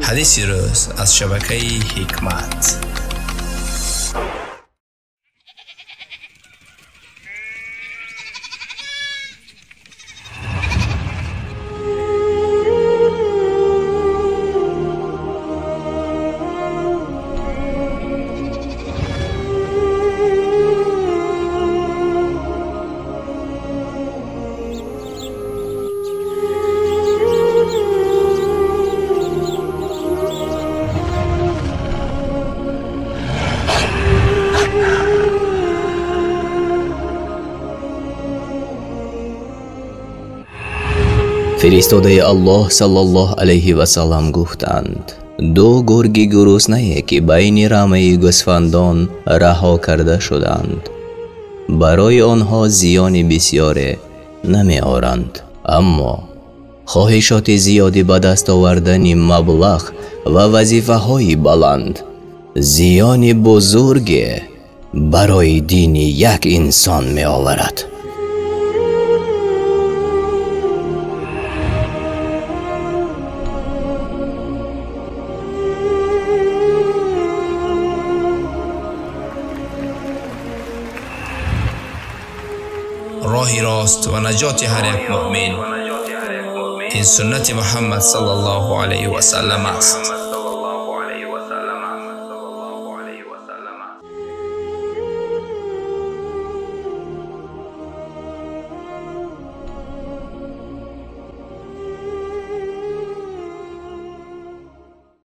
Ҳадиси рӯз аз шабакаи Ҳикмат. Фиристодаи Аллоҳ саллаллоҳу алайҳи васаллам гуфтанд: ду гурги гуруснае, ки байни рамаи гӯсфандон раҳо карда шуданд, барои онҳо зиёни бисёре намеоранд, аммо хоҳишоти зиёди ба даст овардани маблағ ва вазифаҳои баланд зиёни бузурге барои дини як инсон меоварад. Роҳи рост ва наҷоти ҳар як муъмин ин суннати Муҳаммад саллаллоҳу алайҳи васаллам аст.